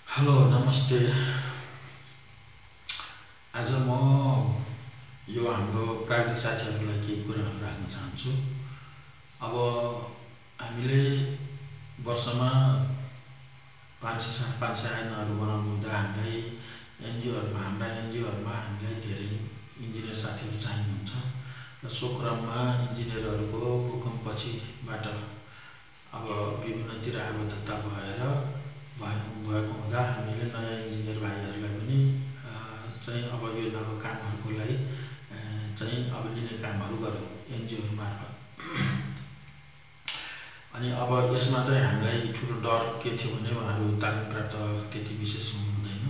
Hello नमस्ते। आज म यो हाम्रो प्राविधिक साथीहरूलाई केही कुराहरू राख्न चाहन्छु। अब हामीले वर्षमा 500-550 आयनहरू बनाउनु हुँदा हामीलाई हाम्रा एनजिओहरूमा हामीलाई धेरै इन्जिनियर साथीहरू चाहिनुहुन्छ र सो क्रममा इन्जिनियरहरूको भूकम्पपछिबाट अब विभिन्नतिर आबद्धता भएको हुँदा हामीले नयाँ इन्जिनियर भाइहरूलाई पनि चाहिँ अब योजनाको कामहरूको लागि चाहिँ अब लिने कामहरू गर्यो एनजिओ मार्फत। अनि अब यसमा चाहिँ हामीलाई ठुलो डर के थियो भने उहाँहरू तालिम प्राप्त त्यति विशेष हुनुहुँदैन।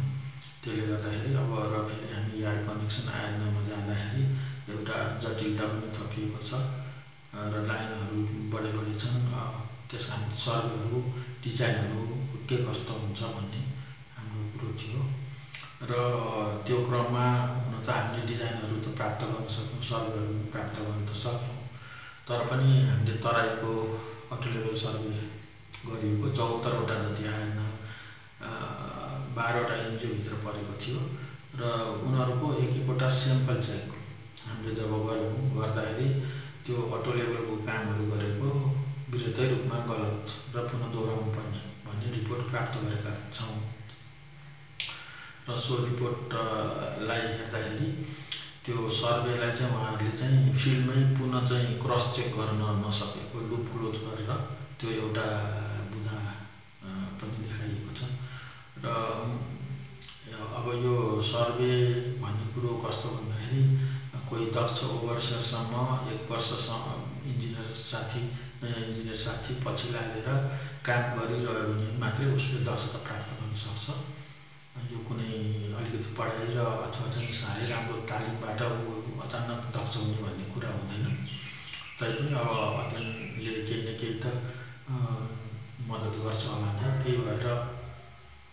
त्यसले गर्दाखेरि अब र फेरि हामी यार्ड कनेक्सन आयोजनामा जाँदाखेरि एउटा जटिलता पनि थपिएको छ र लाइनहरू बढी छन्। त्यस कारण सर्वेहरू डिजाइनहरू के कस्तो हुन्छ भन्ने हाम्रो कुरो थियो र त्यो क्रममा हुन त हामीले डिजाइनहरू त प्राप्त गर्न सक्यौँ, सर्वेहरू प्राप्त गर्न त सक्यौँ, तर पनि हामीले तराईको अटो लेभल सर्वे गरिएको 74वटा जति आएन, 12वटा एनजिओभित्र परेको थियो र उनीहरूको एक-एकवटा स्याम्पल चाहिएको। हामीले जब गर्दाखेरि त्यो अटो लेभलको कामहरू गरेको विरोधी रूपमा गलत र पुनः दोहोऱ्याउनु पर्ने भन्ने रिपोर्ट प्राप्त गरेका छौँ र सो रिपोर्टलाई हेर्दाखेरि त्यो सर्वेलाई चाहिँ उहाँहरूले चाहिँ फिल्डमै पुनः चाहिँ क्रस चेक गर्न नसकेको, लुप क्लोज गरेर त्यो एउटा बुझा पनि देखाइएको छ। र अब यो सर्वे भन्ने कुरो कस्तो भन्दाखेरि कोही दक्ष ओभरसियरसम्म 1 वर्षसम्म नयाँ इन्जिनियर साथी पछि लागेर काम गरिरह्यो भने मात्रै उसले दक्षता प्राप्त गर्न सक्छ। यो कुनै अलिकति पढाइ र अथवा चाहिँ साह्रै राम्रो तालिमबाट ऊ अचानक दक्ष हुने भन्ने कुरा हुँदैन। तैपनि अब अध्ययनले केही न केही त मद्दत गर्छ होला नै। त्यही भएर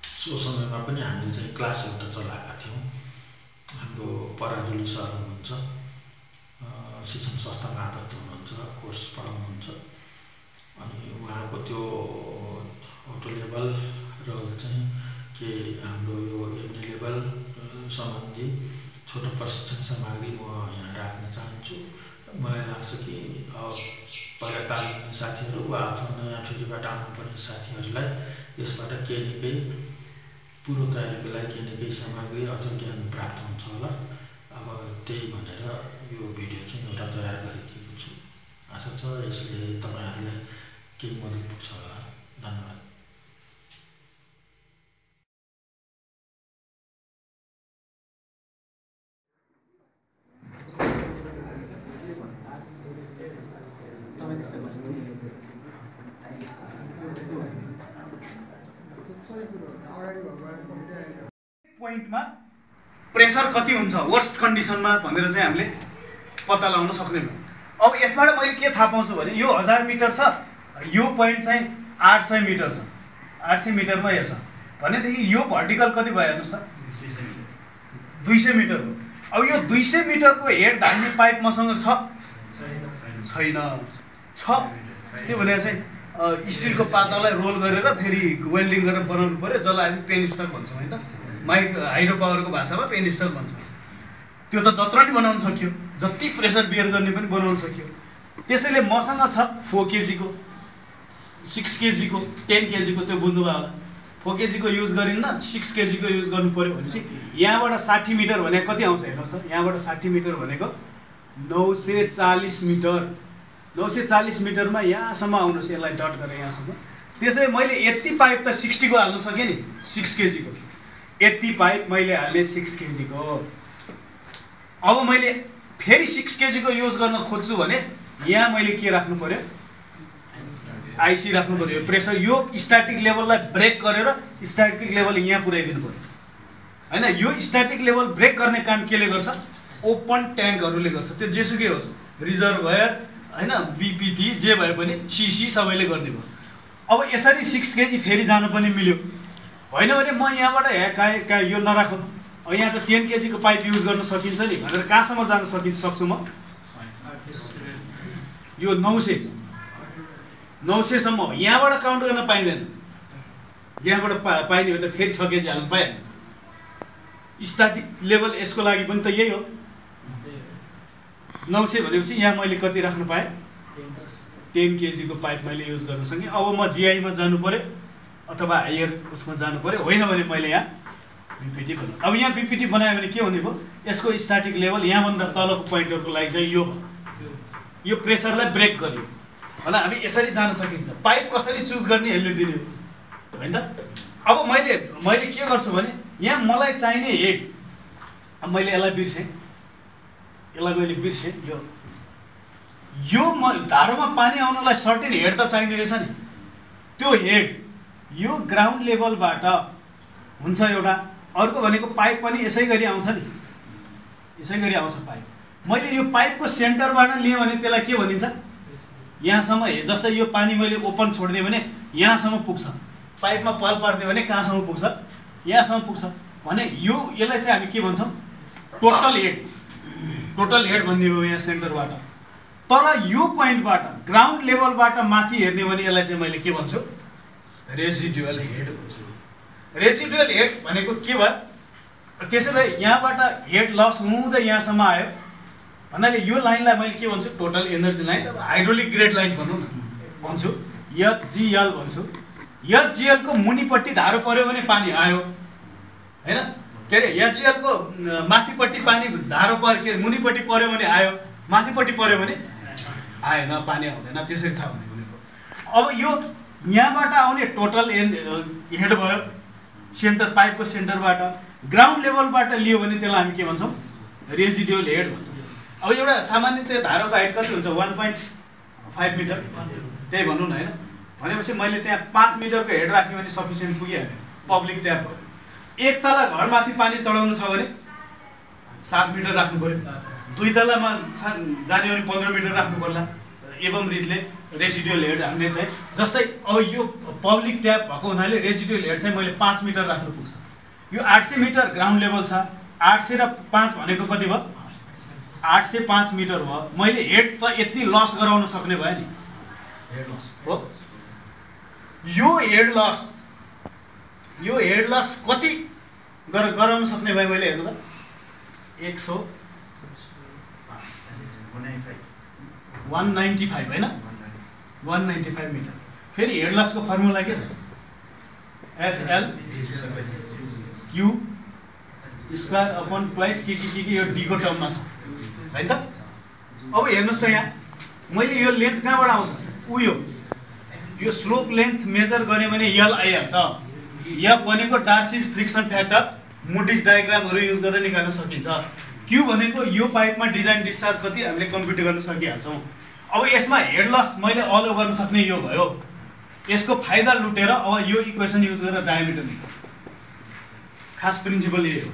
सो समयमा पनि हामीले चाहिँ क्लास एउटा चलाएका थियौँ। हाम्रो पराजुली सर हुनुहुन्छ, शिक्षण संस्थामा आबद्ध हुनुहुन्छ, कोर्स पढाउनुहुन्छ। अनि उहाँको त्यो अटो लेभल र चाहिँ के हाम्रो यो एमए लेभल सम्बन्धी छोटो प्रशिक्षण सामग्री म यहाँ राख्न चाहन्छु। मलाई लाग्छ कि पहिला तालिम लिने साथीहरू वा अथवा नयाँ फेरिबाट आउनुपर्ने साथीहरूलाई यसबाट केही न केही पूर्व तयारीको लागि केही न केही सामग्री अथवा ज्ञान प्राप्त हुन्छ होला। अब त्यही भनेर यो भिडियो चाहिँ एउटा तयार गरिदिएको छु। आशा छ यसले तपाईँहरूलाई केही मद्दत पुग्छ होला। धन्यवाद। पोइन्टमा प्रेसर कति हुन्छ वर्स्ट कन्डिसनमा भनेर चाहिँ हामीले पत्ता लगाउन सक्ने भयो। अब यसबाट मैले के थाहा पाउँछु भने यो 1000 मिटर छ, यो पोइन्ट चाहिँ 800 मिटर छ, 800 मिटरमा यो छ भनेदेखि यो भर्टिकल कति भयो हेर्नुहोस् त, 200 मिटर हो। अब यो 200 मिटरको हेड धान्ने पाइप मसँग छ छैन? छ। त्यो भनेर चाहिँ स्टिलको पातालाई रोल गरेर फेरि वेल्डिङ गरेर बनाउनु पर्यो, जसलाई हामी पेन स्टक भन्छौँ होइन, हाइड्रो पावरको भाषामा पेन स्टक भन्छ। त्यो त जत्र नि बनाउन सक्यो, जति प्रेसर बियर गर्ने पनि बनाउन सक्यो। त्यसैले मसँग छ 4 केजीको, 6 केजीको, 10 केजीको, त्यो बुझ्नुभयो होला। 4 केजीको युज गरिन्न, 6 केजीको युज गर्नु पर्यो भनेपछि यहाँबाट 60 मिटर भनेको कति आउँछ हेर्नुहोस् त। यहाँबाट 60 मिटर भनेको 940 मिटर। 940 मिटरमा यहाँसम्म आउनुहोस्, यसलाई डट गरेर यहाँसम्म। त्यसै मैले यति पाइप त 60 को हाल्न सकेँ नि, 6 केजीको यति पाइप मैले हाल्ने 6 केजीको। अब मैले फेरि 6 केजीको युज गर्न खोज्छु भने यहाँ मैले के राख्नु पर्यो, आइसी राख्नु पर्यो। प्रेसर यो स्ट्याटिक लेभललाई ब्रेक गरेर स्ट्याटिक लेभल यहाँ पुर्याइदिनु पर्यो होइन। यो स्ट्याटिक लेभल ब्रेक गर्ने काम केले गर्छ, ओपन ट्याङ्कहरूले गर्छ। त्यो जेसुकै होस्, रिजर्भयर होइन, बिपिटी जे भए पनि सिसी सबैले गर्ने भयो। अब यसरी 6 केजी फेरि जानु पनि मिल्यो, होइन भने म यहाँबाट कहाँ यो नराखौँ। अब यहाँ त 10 केजीको पाइप युज गर्न सकिन्छ नि भनेर कहाँसम्म जान सक्छु म, यो 900 900 सम्म। यहाँबाट काउन्ट गर्न पाइँदैन, यहाँबाट पाइने हो त फेरि 6 केजी हाल्नु पाइहाल्नु। स्ट्याटिक लेभल यसको लागि पनि त यही हो। 900 भनेपछि यहाँ मैले कति राख्नु पाएँ? 10 केजी को पाइप मैले युज गर्न सकेँ। अब म GI मा जानु पर्यो अथवा हायर उसमा जानु पर्यो, होइन भने मैले यहाँ PPT बनाऊँ। अब यहाँ PPT बनायो भने के हुने भयो? यसको स्ट्याटिक लेभल यहाँभन्दा तलको पोइन्टहरुको लागि चाहिँ यो प्रेसरलाई ब्रेक गर्यो होला। हामी यसरी जान सकिन्छ। पाइप कसरी चुज गर्ने यसले दिने हो, हैन त? अब मैले के गर्छु भने यहाँ मलाई चाहिने हेड, अब मैले यसलाई बिर्सेँ, यो धारोमा पानी आउनलाई सर्टेन हेड त चाहिने रहेछ नि। त्यो हेड यो ग्राउन्ड लेभलबाट हुन्छ एउटा, अर्को भनेको पाइप पनि यसै गरी आउँछ नि, यसै गरी आउँछ पाइप। मैले यो पाइपको सेन्टरबाट लिएँ भने त्यसलाई के भनिन्छ? यहाँसम्म। जस्तै यो पानी मैले ओपन छोड्दिएँ भने यहाँसम्म पुग्छ, पाइपमा पाल पार्दिएँ भने कहाँसम्म पुग्छ? यहाँसम्म पुग्छ भने यसलाई चाहिँ हामी के भन्छौँ? टोटल हेड भन्ने हो यहाँ सेन्टरबाट। तर यो पोइन्टबाट ग्राउन्ड लेभलबाट माथि हेर्ने भने यसलाई चाहिँ मैले के भन्छु? रेजिडुअल हेड भन्छु। रेजिडुअल हेड भनेको के भयो? त्यसो भए यहाँबाट हेड लस हुँदै यहाँसम्म आयो भन्नाले यो लाइनलाई मैले के भन्छु? Total energy line, hydraulic grade line भनौँ न भन्छु, HGL भन्छु। HGL को मुनिपट्टि धारो पर्यो भने पानी आयो, हैन? के अरे HGL को माथिपट्टि पानी धारो पर्यो, के मुनिपट्टि पर्यो भने आयो, माथिपट्टि पर्यो भने आएन, पानी आउँदैन। त्यसरी थाहा हुने भनेको। अब यो यहाँबाट आउने टोटल हेड भयो सेन्टर, पाइपको सेन्टरबाट। ग्राउन्ड लेभलबाट लियो भने त्यसलाई हामी के भन्छौँ? रेजिडुअल हेड भन्छौँ। अब एउटा सामान्यतया धारोको हाइट कति हुन्छ? 1.5 मिटर, त्यही भनौँ न, हैन? भनेपछि मैले त्यहाँ 5 मिटरको हेड राख्यो भने सफिसियन्ट पुगिहाल्यो। पब्लिक ट्याप हो। एक तला घरमाथि पानी चढाउनु छ भने 7 मिटर राख्नु पर्यो। 2 तलामा जाने भने 15 मिटर राख्नु पर्ला। एवं रीतले रेजिडुअल हेड हामीले चाहिँ, जस्तै अब यो पब्लिक ट्याप भएको हुनाले रेजिडुअल हेड चाहिँ मैले 5 मिटर राख्नु पुग्छ। यो 800 मिटर ग्राउन्ड लेभल छ। 800 र 5 भनेको कति भयो? 805 मिटर भयो। मैले हेड त यति लस गराउन सक्ने भयो नि, हेड लस हो। यो हेड लस कति गराउन सक्ने भयो मैले? हेर्नु त, 195 हैन, 195 मिटर। फेरि हेड लसको फर्मुला के छ? FL Q square upon plus के यो डी को टर्ममा छ, हैन त? अब हेर्नुस् त, यहाँ मैले यो लेन्थ कहाँबाट आउँछ? यो स्लोप लेन्थ मेजर गरेँ भने यल आइहाल्छ। F भनेको डार्सिस फ्रिक्सन फ्याक्टर, मुडिस डायग्रामहरु युज गरेर निकाल्न सकिन्छ। Q भनेको यो पाइपमा डिजाइन डिस्चार्ज कति हामीले कम्प्युट गर्न सकिहाल्छौँ। अब यसमा हेड लस मैले अलो गर्न सक्ने यो भयो। यसको फाइदा लुटेर अब यो इक्वेसन युज गरेर डायमिटर निकाल्नु, खास प्रिन्सिपल यही हो।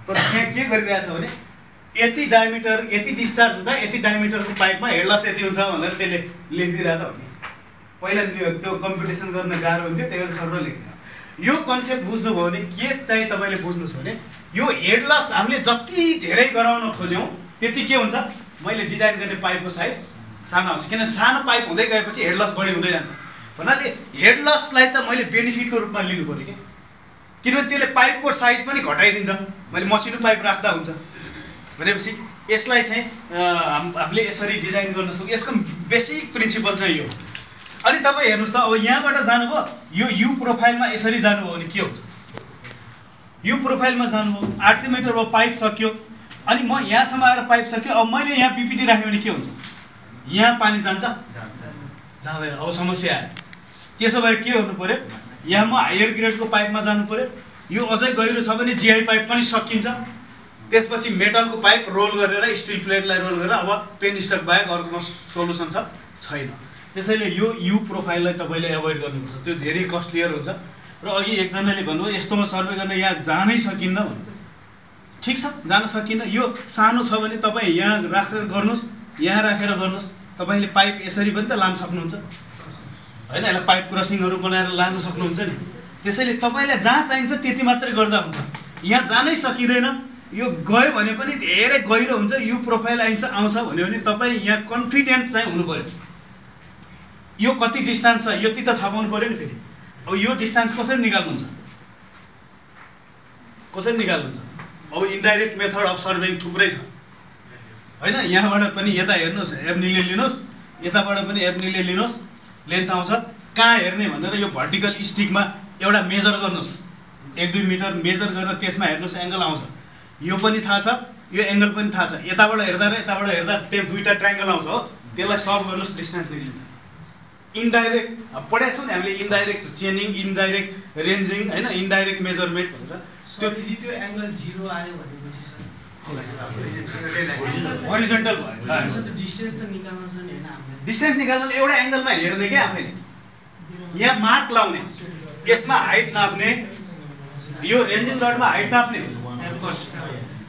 तर यहाँ के गरिरहेछ भने यति डायमिटर, यति डिस्चार्ज हुँदा यति डायमिटरको पाइपमा हेड लस यति हुन्छ भनेर त्यसले लेखिदिरहेको त हो नि। पहिला त्यो कम्पिटिसन गर्न गाह्रो हुन्थ्यो, त्यही भएर सरले लेख्दैन। यो कन्सेप्ट बुझ्नुभयो भने के चाहिँ तपाईले बुझ्नुस् भने यो हेड लस हामीले जति धेरै गराउन खोज्यौं त्यति के हुन्छ? मैले डिजाइन गर्ने पाइपको साइज सानो हुन्छ, किन सानो पाइप हुँदै गएपछि हेड लस बढी हुँदै जान्छ। भन्नाले हेड लसलाई त मैले बेनिफिटको रूपमा लिनु पर्यो के, किनभने त्यसले पाइपको साइज पनि घटाइदिन्छ। मैले मसिनो पाइप राख्दा हुन्छ भनेपछि यसलाई चाहिँ हामीले यसरी डिजाइन गर्न सक्छौँ। यसको बेसिक प्रिन्सिपल चाहिँ यो। अनि तपाईँ हेर्नुस् त, अब यहाँबाट जानुभयो यो यु प्रोफाइलमा यसरी जानुभयो भने के हुन्छ? यु प्रोफाइलमा जानुभयो 800 मिटर भयो, पाइप सक्यो। अनि म यहाँसम्म आएर पाइप सक्यो। अब मैले यहाँ पिपिटी राख्यो भने के हुन्छ? यहाँ पानी जान्छ? जाँदैन। अब समस्या आयो। त्यसो भए के गर्नु पर्यो? यहाँ म हायर ग्रेडको पाइपमा जानु पर्यो। यो अझै गहिरो छ भने जीआई पाइप पनि सकिन्छ। त्यसपछि मेटलको पाइप रोल गरेर स्टिल प्लेटलाई रोल गरेर अब पेन स्टक बाहेक अर्को सोलुसन छैन। त्यसैले यो यु प्रोफाइललाई तपाईले एभोइड गर्नुपर्छ, त्यो धेरै कस्टलियर हुन्छ। र अघि एकजनाले भन्नुभयो यस्तोमा सर्वे गर्न यहाँ जानै सकिन्न भन्नु। ठिक छ, जान सकिन्न। यो सानो छ भने तपाईँ यहाँ राखेर गर्नुहोस्, यहाँ राखेर गर्नुहोस्। तपाईँले पाइप यसरी पनि त लान सक्नुहुन्छ होइन, यसलाई पाइप क्रसिङहरू बनाएर लान सक्नुहुन्छ नि। त्यसैले तपाईँलाई जहाँ चाहिन्छ त्यति मात्रै गर्दा हुन्छ। यहाँ जानै सकिँदैन, यो गयो भने पनि धेरै गहिरो हुन्छ, यु प्रोफाइल आउँछ भन्यो भने तपाईँ यहाँ कन्फिडेन्ट चाहिँ हुनु पर्यो। यो कति डिस्टेन्स छ यति त थाहा पाउनु पर्यो नि। फेरि अब यो डिस्टेन्स कसरी निकाल्नुहुन्छ? अब इन्डाइरेक्ट मेथड अफ सर्भेइङ थुप्रै छ हैन। यहाँबाट पनि यता हेर्नुहोस् एभनीले लिनुहोस्, यताबाट पनि एभनीले लिनुहोस्, लेन्थ आउँछ। कहाँ हेर्ने भनेर यो भर्टिकल स्टिकमा एउटा मेजर गर्नुहोस्, 1-2 मिटर मेजर गरेर त्यसमा हेर्नुहोस् एङ्गल आउँछ। यो पनि थाहा छ, यो एङ्गल पनि थाहा छ। यताबाट हेर्दा र यताबाट हेर्दा त्यो दुईटा ट्रायङ्गल आउँछ हो, त्यसलाई सल्भ गर्नुहोस्, डिस्टेन्स निक्लिन्छ। इन्डाइरेक्ट पढाएको छौँ नि हामीले, इन्डाइरेक्ट चेनिङ, इन्डाइरेक्ट रेन्जिङ हैन, इन्डाइरेक्ट मेजरमेन्ट भनेर। त्यो एङ्गल 0 आयो भनेपछि हरिजन्टल भयो डिस्टेन्स त निकाल्न छ नि हैन हामीले। डिस्टेन्स निकाल्न एउटा एङ्गलमा हेर्ने क्या आफैले, यहाँ मार्क लाउने, यसमा हाइट नाप्ने, यो रेन्जिङ रडमा हाइट नाप्ने,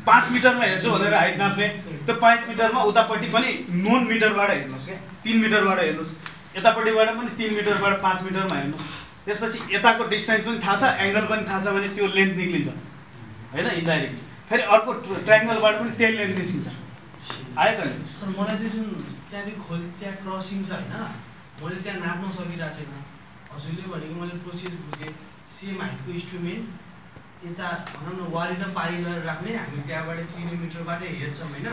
5 मिटरमा हेर्छु भनेर हाइट नाप्ने, त्यो 5 मिटरमा उतापट्टि पनि नोन मिटरबाट हेर्नुहोस् क्या, 3 मिटरबाट हेर्नुहोस्, यतापट्टिबाट पनि 3 मिटरबाट 5 मिटरमा हेर्नुहोस्। त्यसपछि यताको डिस्टेन्स पनि थाहा छ, एङ्गल पनि थाहा छ भने त्यो लेन्थ निक्लिन्छ हैन इन्डाइरेक्टली। फेरि अर्को ट्रायङ्गलबाट पनि त्यही लेन्थ निस्किन्छ। आयो त नि? सर मलाई त्यो जुन त्यहाँ क्रसिङ छ हैन, मैले त्यहाँ नाप्न सकिरहेको छैन। हजुरले भनेको मैले प्रोसेस बुझेँ, सेम हाइटको इन्स्ट्रुमेन्ट यता भनौँ न वारी र पारी गरेर राख्ने, हामी त्यहाँबाट 3 मिटरबाट हेर्छौँ हैन।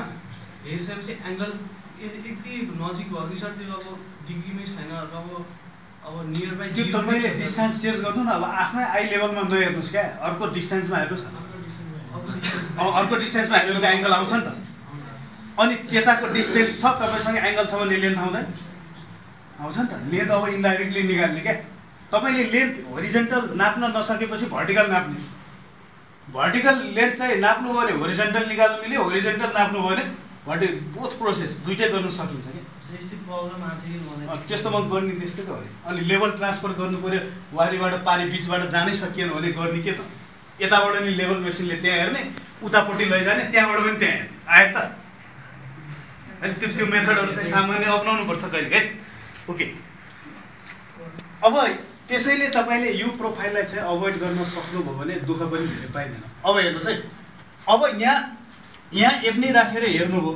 हेरिसकेपछि एङ्गल यति नजिक भयो कि सर त्यो अब डिग्रीमै छैन, अब नियर बाई त्यो तपाईँले डिस्टेन्स चेन्ज गर्नु न। अब आफ्नै आई लेभलमा नहेर्नुहोस् क्या, अर्को डिस्टेन्समा हेर्नुहोस् न। अर्को डिस्टेन्समा हेर्नु त एङ्गल आउँछ नि त। अनि त्यताको डिस्टेन्स छ तपाईँसँग एङ्गल छ भने लेन्थ आउँदैन, आउँछ नि त। लेन्थ अब इन्डाइरेक्टली निकाल्ने क्या। तपाईँले लेन्थ होरिजेन्टल नाप्न नसकेपछि भर्टिकल नाप्ने। भर्टिकल लेन्थ चाहिँ नाप्नु भयो भने होरिजेन्टल निकाल्नु मिल्यो, होरिजेन्टल नाप्नु भयो भने बोथ प्रोसेस दुइटै गर्न सकिन्छ क्या। यस्तै प्रब्लम आएको थियो मलाई। त्यस्तोमा गर्ने त्यस्तै त हो नि। अनि लेभल ट्रान्सफर गर्नु पऱ्यो, वारीबाट पारी बिचबाट जानै सकिएन भने गर्ने के त? यताबाट नि लेभल मेसिनले त्यहाँ हेर्ने, उतापट्टि लैजाने, त्यहाँबाट पनि त्यहाँ हेर्ने। आयो त? अनि त्यो मेथडहरू चाहिँ सामान्य अप्नाउनु पर्छ कहिले है। ओके, अब त्यसैले तपाईँले यो प्रोफाइललाई चाहिँ अभोइड गर्न सक्नुभयो भने दुःख पनि धेरै पाइँदैन। अब हेर्नुहोस् है, अब यहाँ एभनी राखेर हेर्नुभयो,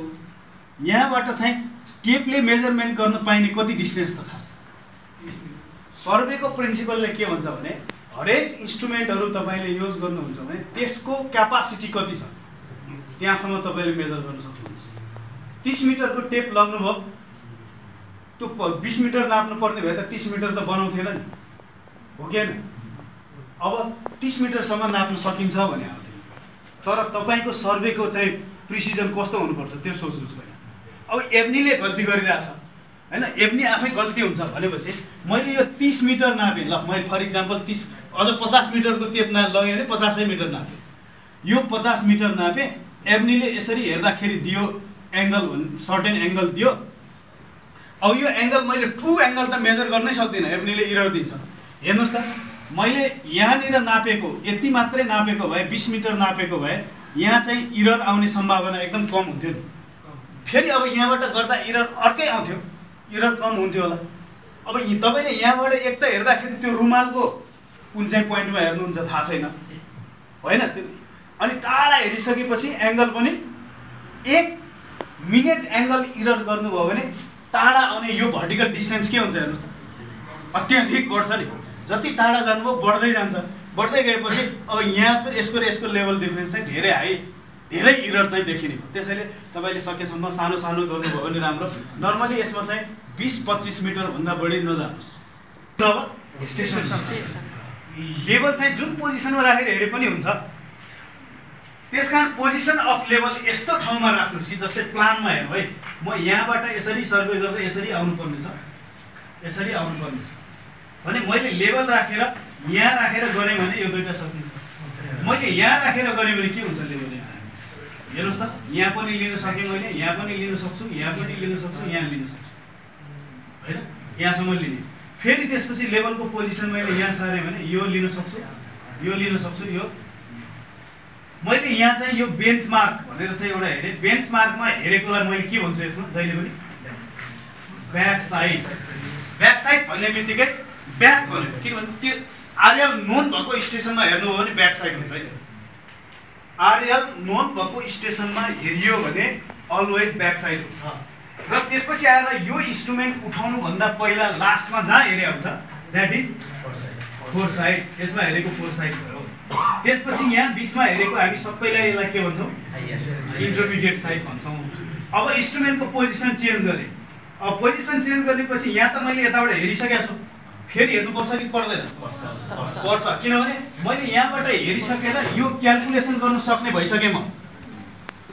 यहाँबाट चाहिँ टेपले मेजरमेन्ट गर्न पाइने कति डिस्टेन्स त खास? सर्वेको प्रिन्सिपलले के भन्छ भने हरेक इन्स्ट्रुमेन्टहरू तपाईँले युज गर्नुहुन्छ भने त्यसको क्यापासिटी कति छ त्यहाँसम्म तपाईँले मेजर गर्न सक्नुहुन्छ। 30 मिटरको टेप लग्नुभयो, त्यो 20 मिटर नाप्नु पर्ने भए त 30 मिटर त बनाउँथेन नि, हो कि होइन? अब 30 मिटरसम्म नाप्न सकिन्छ भने आउँथ्यो। तर तपाईँको सर्वेको चाहिँ प्रिसिजन कस्तो हुनुपर्छ त्यो सोच्नुहोस् पहिला। अब एभनीले गल्ती गरिरहेछ हैन, एभनी आफै गल्ती हुन्छ भनेपछि मैले यो 30 मिटर नापेँ, ल मैले फर इक्जाम्पल 30 अझ 50 मिटरको टेप लगेँ भने 50 मिटर नापेँ, यो 50 मिटर नापेँ। एभनीले यसरी हेर्दाखेरि दियो एङ्गल, सर्टेन एङ्गल दियो। अब यो एङ्गल मैले ट्रु एङ्गल त मेजर गर्नै सक्दिनँ, एभनीले इरर दिन्छ। हेर्नुहोस् त, मैले यहाँनिर नापेको यति मात्रै नापेको भए, 20 मिटर नापेको भए यहाँ चाहिँ इरर आउने सम्भावना एकदम कम हुन्थ्यो नि। फेरि अब यहाँबाट गर्दा इरर अर्कै आउँथ्यो, इरर कम हुन्थ्यो होला। अब तपाईँले यहाँबाट एक त हेर्दाखेरि त्यो रुमालको कुन चाहिँ पोइन्टमा हेर्नुहुन्छ थाहा छैन होइन। अनि टाढा हेरिसकेपछि एङ्गल पनि 1 मिनट एङ्गल इरर गर्नुभयो भने टाढा आउने यो भर्टिकल डिस्टेन्स के हुन्छ हेर्नुहोस् त, अत्याधिक बढ्छ नि। जति टाढा जानुभयो बढ्दै जान्छ, बढ्दै गएपछि अब यहाँको यसको र यसको लेभल डिफरेन्स चाहिँ धेरै हाई, धेरै इरर चाहिँ देखिने भयो। त्यसैले तपाईँले सकेसम्म सानो सानो गर्नुभयो भने राम्रो। नर्मली यसमा चाहिँ 20-25 मिटरभन्दा बढी नजानुहोस्। अब स्टेसन लेभल चाहिँ जुन पोजिसनमा राखेर हेरे पनि हुन्छ। त्यसकारण पोजिसन अफ लेभल यस्तो ठाउँमा राख्नुहोस् कि जस्तै प्लानमा हेर्नु है, म यहाँबाट यसरी सर्वे गर्दा यसरी आउनुपर्ने छ, यसरी आउनुपर्ने छ भने मैले लेभल राखेर यहाँ राखेर गरेँ भने यो दुईटा सकिन्छ। मैले यहाँ राखेर गरेँ भने के हुन्छ लेभल? यहाँ हेर्नुहोस् त, यहाँ पनि लिन सकेँ मैले, यहाँ पनि लिन सक्छु, यहाँ पनि लिन सक्छु, यहाँ लिन सक्छु होइन, यहाँसम्म लिने। फेरि त्यसपछि लेभलको पोजिसन मैले यहाँ सारेँ भने यो लिन सक्छु, यो लिन सक्छु, यो मैले यहाँ चाहिँ यो बेन्चमार्क भनेर चाहिँ एउटा हेरेँ। बेन्चमार्कमा हेरेकोलाई मैले के भन्छु यसमा जहिले पनि ब्याक साइड। ब्याक साइड भन्ने बित्तिकै ब्याक भन्यो, किनभने त्यो आरएल नोन भएको स्टेसनमा हेर्नुभयो भने ब्याक साइड हुन्छ है। आरएल नोन भएको स्टेसनमा हेरियो भने अलवेज ब्याक साइड हुन्छ। र त्यसपछि आएर यो इन्स्ट्रुमेन्ट उठाउनुभन्दा पहिला लास्टमा जहाँ एरिया हुन्छ द्याट इज 4 साइड, यसमा हेरेको 4 साइड भयो। त्यसपछि यहाँ बिचमा हेरेको हामी सबैलाई यसलाई के भन्छौँ? इन्टरमिडिएट साइड भन्छौँ। अब इन्स्ट्रुमेन्टको पोजिसन चेन्ज गरेँ। अब पोजिसन चेन्ज गरेपछि यहाँ त मैले यताबाट हेरिसकेको छु, फेरि हेर्नुपर्छ कि पर्दैन? पर्छ, किनभने मैले यहाँबाट हेरिसकेर यो क्यालकुलेसन गर्न सक्ने भइसकेँ। म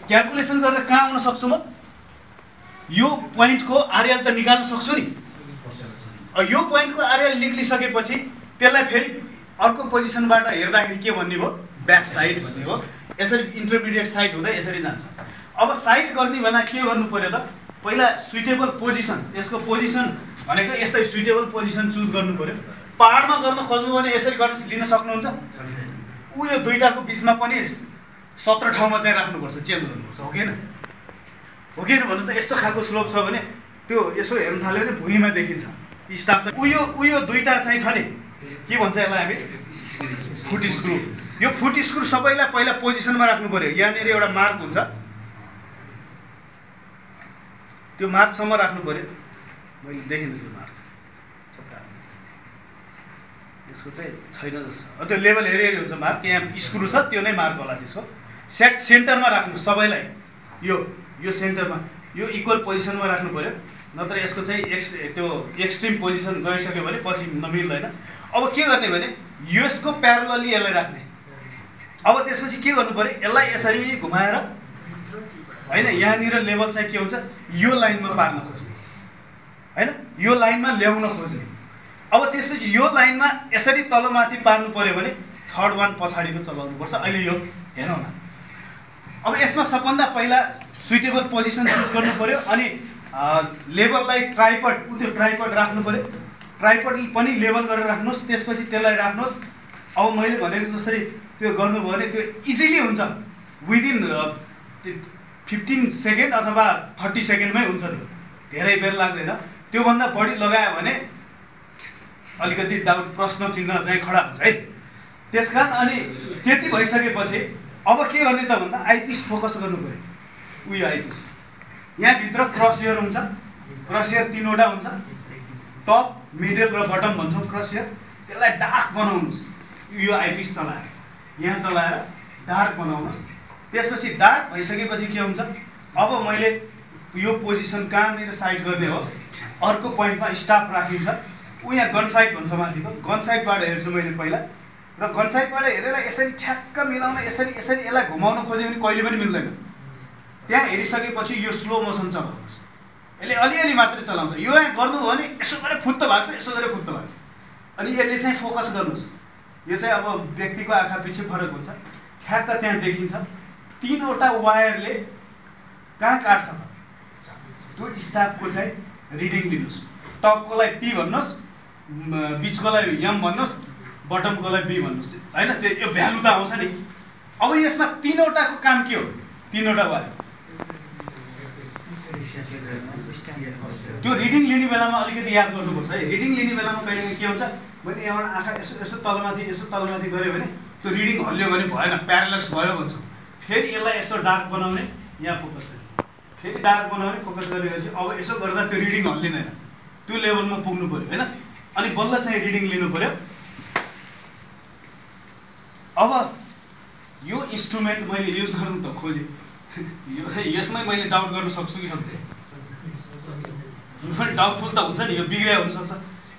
क्यालकुलेसन गरेर कहाँ आउन सक्छु? म यो पोइन्टको आरएल त निकाल्न सक्छु नि। यो पोइन्टको आरएल निक्लिसकेपछि त्यसलाई फेरि अर्को पोजिसनबाट हेर्दाखेरि के भन्ने भयो? ब्याक साइड भन्ने भयो। यसरी इन्टरमिडिएट साइड हुँदै यसरी जान्छ। अब साइड गर्ने बेला के गर्नु पर्यो त? पहिला सुइटेबल पोजिसन, यसको पोजिसन भनेको यस्तै सुइटेबल पोजिसन चुज गर्नु पर्यो। पहाडमा गर्न खोज्नु भने यसरी गर्न लिन सक्नुहुन्छ। यो दुईटाको बिचमा पनि 17 ठाउँमा चाहिँ राख्नुपर्छ, चेन्ज गर्नुपर्छ, हो किन? हो किन भन्नु त यस्तो खालको स्लोप छ भने त्यो यसो हेर्नु थाल्यो भने भुइँमा देखिन्छ। स्टाफ त उयो दुईटा चाहिँ छ नि, के भन्छ यसलाई हामी? Foot screw. यो फुट स्क्रु सबैलाई पहिला पोजिसनमा राख्नु पर्यो। यहाँनिर एउटा मार्क हुन्छ, त्यो मार्कसम्म राख्नु पर्यो। मैले देखिनँ त्यो मार्क, यसको चाहिँ छैन जस्तो। त्यो लेभल हेरी हेरी हुन्छ मार्क। यहाँ स्क्रु छ, त्यो नै मार्क होला त्यसको। सेन्टरमा राख्नु सबैलाई, यो सेन्टरमा, यो इक्वल पोजिसनमा राख्नु पर्यो। नत्र यसको चाहिँ त्यो एक्सट्रिम पोजिसन गइसक्यो भने पछि नमिल्दैन। अब के गर्ने भने यसको प्यारलली यसलाई राख्ने। अब त्यसपछि के गर्नु पर्यो? यसलाई यसरी घुमाएर होइन, यहाँनिर लेभल चाहिँ के हुन्छ? यो लाइनमा पार्न खोज्ने होइन, यो लाइनमा ल्याउन खोज्ने। अब त्यसपछि यो लाइनमा यसरी तलमाथि पार्नु पर्यो भने थर्ड वान पछाडिको चलाउनुपर्छ। अहिले यो हेरौँ न। अब यसमा सबभन्दा पहिला सुइटेबल पोजिसन चुज गर्नु पर्यो। अनि लेभललाई ट्राइपड, त्यो ट्राइपड राख्नु पर्यो। ट्राइपड पनि लेभल गरेर राख्नुहोस्, त्यसपछि त्यसलाई राख्नुहोस्। अब मैले भनेको जसरी त्यो गर्नुभयो भने त्यो इजिली हुन्छ। विदिन 15 सेकेन्ड अथवा 30 सेकेन्डमै हुन्छ। त्यो धेरै बेर लाग्दैन। त्योभन्दा बढी लगायो भने अलिकति डाउट, प्रश्न चिन्ह चाहिँ खडा हुन्छ है। त्यस कारण अनि त्यति भइसकेपछि अब के गर्ने त भन्दा आइपिस फोकस गर्नु पर्यो। उयो आइपिस यहाँभित्र क्रसियर हुन्छ। क्रसियर 3वटा हुन्छ, टप, मिडल र बटम भन्छौँ क्रसियर। त्यसलाई डार्क बनाउनुहोस्। यो आइपिस चलाएर यहाँ चलाएर डार्क बनाउनुहोस्। त्यसपछि डार्क भइसकेपछि के हुन्छ? अब मैले यो पोजिसन कहाँनिर साइड गर्ने हो? अर्को पोइन्टमा स्टाफ राखिन्छ। यहाँ गन साइड भन्छ माथिको। गन साइडबाट हेर्छु मैले पहिला, र गन साइडबाट हेरेर यसरी ठ्याक्क मिलाउन, यसरी यसलाई घुमाउन खोज्यो भने कहिले पनि मिल्दैन। त्यहाँ हेरिसकेपछि यो स्लो मोसन चलाउनुहोस्। यसले अलिअलि मात्रै चलाउँछ। यो यहाँ गर्नुभयो भने यसो गरेर फुत्त भाग्छ, यसो गरेर फुत्त भाग्छ। अनि यसले चाहिँ फोकस गर्नुहोस्। यो चाहिँ अब व्यक्तिको आँखा पछि फरक हुन्छ। ठ्याक्क त्यहाँ देखिन्छ 3वटा वायरले कहाँ काट्छ त्यो स्टाफको चाहिँ रिडिङ लिनुहोस्। टपकोलाई टी भन्नुहोस्, बिचकोलाई एम भन्नुहोस्, बटमकोलाई बी भन्नुहोस् होइन। त्यो यो भ्यालु त आउँछ नि। अब यसमा 3वटाको काम के हो? 3वटा वायर त्यो रिडिङ लिने बेलामा अलिकति याद गर्नुपर्छ है। रिडिङ लिने बेलामा कहिले के हुन्छ? मैले यहाँबाट आँखा यसो तलमाथि गऱ्यो भने त्यो रिडिङ हल्लियो भने भएन, प्यारालक्स भयो भन्छौँ। फेरि यसलाई यसो डार्क बनाउने, यहाँ फोकस गर्ने, फेरि डार्क बनाउने, फोकस गरेपछि अब यसो गर्दा त्यो रिडिङ हल्लिँदैन। त्यो लेभलमा पुग्नु पर्यो होइन। अनि बल्ल चाहिँ रिडिङ लिनु पर्यो। अब यो इन्स्ट्रुमेन्ट मैले युज गर्नु त खोजेँ, यसमै मैले डाउट गर्न सक्छु कि सक्दैन? डाउटफुल त हुन्छ नि, यो बिग्रिया हुनसक्छ।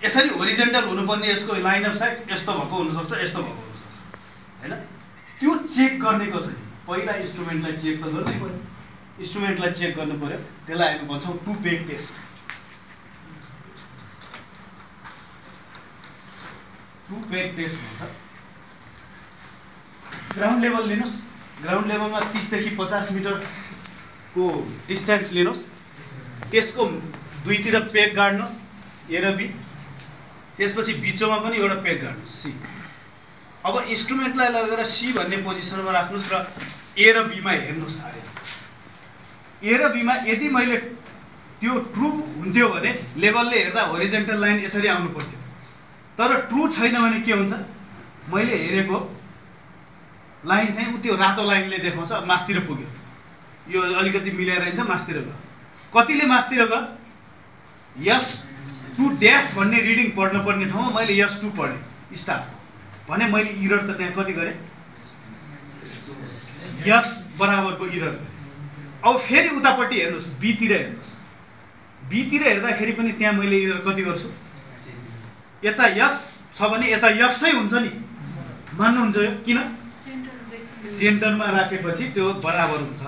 यसरी होरिजेन्टल हुनुपर्ने यसको लाइन अफ साइट यस्तो भएको हुनसक्छ, यस्तो भएको हुनसक्छ होइन। त्यो चेक गर्ने कसरी? पहिला इन्स्ट्रुमेन्टलाई चेक त गर्नै पर्यो। इन्स्ट्रुमेन्टलाई चेक गर्नु पर्यो। त्यसलाई हामी भन्छौँ 2 पेग टेस्ट। 2 पेग टेस्ट भन्छ। ग्राउन्ड लेभल लिनुहोस्। ग्राउन्ड लेभलमा 30 देखि 50 मिटरको डिस्टेन्स लिनुहोस्। त्यसको दुईतिर पेग गाड्नुहोस्, ए र बी। त्यसपछि बिचमा पनि एउटा पेग गाड्नुहोस्, सी। अब इन्स्ट्रुमेन्टलाई लगेर सी भन्ने पोजिसनमा राख्नुहोस् र ए र बीमा हेर्नुहोस्। ए र बीमा यदि मैले त्यो ट्रु हुन्थ्यो भने लेभलले हेर्दा होरिजेन्टल लाइन यसरी आउनु पर्थ्यो। तर ट्रु छैन भने के हुन्छ? मैले हेरेको लाइन चाहिँ त्यो रातो लाइनले देखाउँछ मासतिर पुग्यो। यो अलिकति मिलेर हिँड्छ, मासतिर गयो। कतिले मासतिर गयो? यस 2 ड्यास भन्ने रिडिङ पढ्नु पर्ने ठाउँमा मैले यस 2 पढेँ। स्टाफ भने मैले इरर त त्यहाँ कति गरेँ x बराबरको इरर गरेँ। अब फेरि उतापट्टि हेर्नुहोस् बीतिर हेर्नुहोस्, बीतिर हेर्दाखेरि पनि त्यहाँ मैले इरर कति गर्छु, यता x छ भने यता x नै हुन्छ नि, मान्नुहुन्छ यो? किन? सेन्टरमा राखेपछि त्यो बराबर हुन्छ।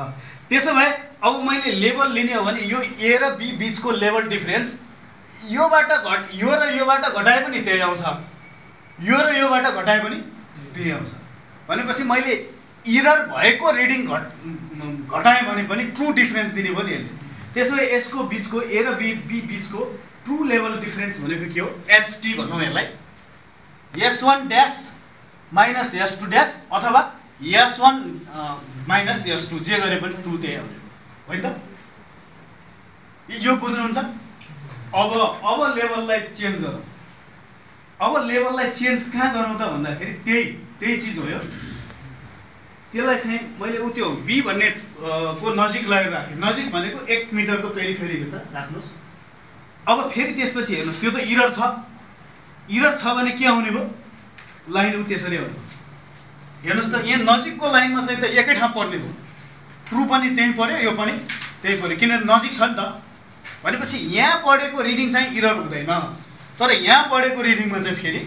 त्यसो भए अब मैले लेभल लिने हो भने यो ए र बी बीचको लेभल डिफरेन्स योबाट यो र योबाट घटाए पनि त्यही आउँछ, यो र योबाट घटाए पनि त्यही आउँछ। भनेपछि मैले इरर भएको रिडिङ घटाएँ भने पनि ट्रु डिफरेन्स दिने भयो नि यसले। त्यसो भए यसको बीचको ए र बी बीचको ट्रु लेभल डिफरेन्स भनेको के हो, एचटी भनौँ यसलाई, s1 dash minus s2 dash अथवा s1 माइनस s2 जे गरे पनि ट्रु त्यही आउने होइन त? यो बुझ्नुहुन्छ? अब लेभललाई चेन्ज गरौँ। अब लेभललाई चेन्ज कहाँ गरौँ त भन्दाखेरि त्यही चिज हो यो। त्यसलाई चाहिँ मैले त्यो बी भन्ने को नजिक लगेर राखेँ। नजिक भनेको 1 मिटरको पेरिफेरीभित्र राख्नुहोस्। अब फेरि त्यसपछि हेर्नुहोस्, त्यो त इरर छ, इरर छ भने के आउने भयो, लाइन उ त्यसरी आउने। हेर्नुहोस् त यहाँ नजिकको लाइनमा चाहिँ त एकै ठाउँ पर्ने भयो, ट्रु पनि त्यही पर्यो, यो पनि त्यही पर्यो, किनभने नजिक छ नि त। भनेपछि यहाँ पढेको रिडिङ चाहिँ इरर हुँदैन, तर यहाँ पढेको रिडिङमा चाहिँ फेरि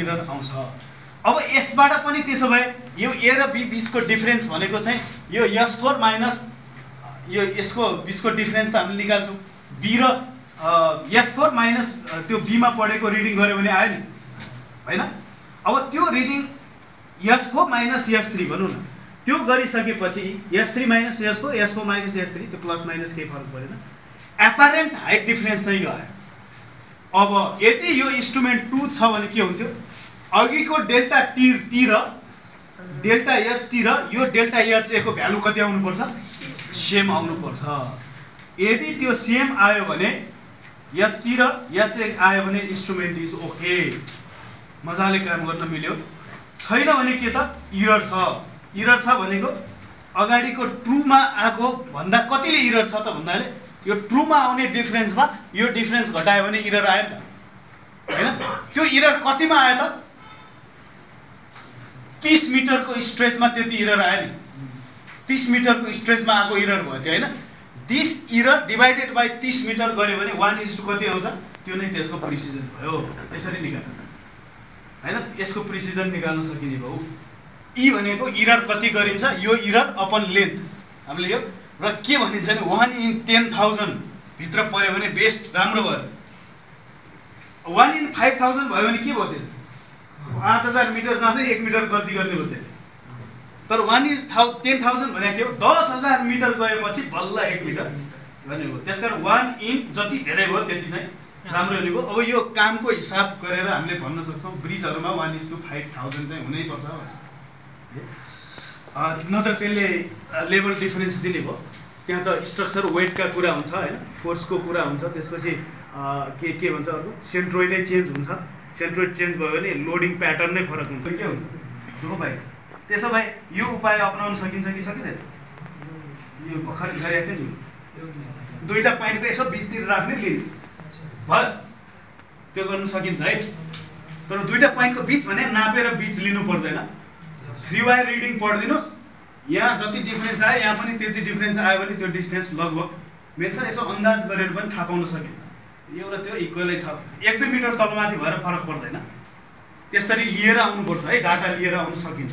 इरर आउँछ। अब यसबाट पनि त्यसो भए यो ए र बी बीचको डिफरेन्स भनेको चाहिँ यो s4 माइनस यो यसको बीचको डिफरेन्स त हामीले निकाल्छौँ। बी र s4 माइनस त्यो बीमा पढेको रिडिङ गऱ्यो भने आयो नि होइन? अब त्यो रिडिङ s4 माइनस s3 भनौँ न, त्यो गरिसकेपछि s3 minus s4 s4 minus s3 त्यो प्लस माइनस केही फरक परेन, एपारेन्ट हाइट डिफरेन्स चाहिँ यो आयो। अब यदि यो इन्स्ट्रुमेन्ट 2 छ भने के हुन्थ्यो, अघिको डेल्टा टी र डेल्टा एच टी र यो डेल्टा एच ए को भ्यालु कति आउनुपर्छ, सेम आउनुपर्छ। यदि त्यो सेम आयो भने एच टी र एच ए आयो भने इन्स्ट्रुमेन्ट इज ओके, मजाले काम गर्न मिल्यो। छैन भने के त, इरर छ। इरर छ भनेको अगाडिको ट्रुमा आएको भन्दा कतिले इरर छ त भन्नाले यो ट्रुमा आउने डिफरेन्समा यो डिफरेन्स घटायो भने इरर आयो नि त हैन? त्यो इरर कतिमा आयो त, 30 मिटरको स्ट्रेचमा त्यति इरर आयो नि, 30 मिटरको स्ट्रेचमा आएको इरर भयो त्यो हैन? This error divided by 30 metre गऱ्यो भने 1:2 कति आउँछ, त्यो नै त्यसको प्रिसिजन भयो। यसरी निकाल्नु हैन, यसको प्रिसिजन निकाल्न सकिने भयो। ई भनेको इरर कति गरिन्छ, यो इरर अपन लेन्थ हामीले यो र के भनिन्छ भने 1/10,000 भित्र पर्यो भने बेस्ट राम्रो भयो। 1/5000 भयो भने के भयो, त्यसो 5000 मिटर जाँदै 1 मिटर गल्ती गर्ने भयो त्यसले। तर 1/10,000 भनेको के हो, 10,000 मिटर गएपछि बल्ल 1 मिटर गर्ने हो। त्यसकारण 1 जति धेरै भयो त्यति चाहिँ राम्रो हुने भयो। अब यो कामको हिसाब गरेर हामीले भन्न सक्छौँ ब्रिजहरूमा 1:5000 चाहिँ हुनैपर्छ भन्छ, नत्र त्यसले लेभल डिफरेन्स दिने भयो। त्यहाँ त स्ट्रक्चर वेटका कुरा हुन्छ हैन, फोर्सको कुरा हुन्छ, त्यसपछि के भन्छ अर्को सेन्ट्रोइडै चेन्ज हुन्छ। सेन्ट्रोइड चेन्ज भयो भने लोडिङ प्याटर्न नै फरक हुन्छ, के हुन्छ दुःख पाइन्छ। त्यसो भए यो उपाय अपनाउन सकिन्छ कि सकिँदैन, यो भर्खर गरेको थियो नि, दुईटा पोइन्टको यसो बिचतिर राख्ने लिने भयो, त्यो गर्नु सकिन्छ है। तर दुईटा पोइन्टको बिच भने नापेर बिच लिनु पर्दैन। 3 वायर रिडिङ पढिदिनुहोस्, यहाँ जति डिफरेन्स आयो यहाँ पनि त्यति डिफरेन्स आयो भने त्यो डिस्टेन्स लगभग मिल्छ। यसो अन्दाज गरेर पनि थाहा पाउन सकिन्छ, यो र त्यो इक्वलै छ, 1-2 मिटर तलमाथि भएर फरक पर्दैन। त्यसरी लिएर आउनुपर्छ है, डाटा लिएर आउन सकिन्छ।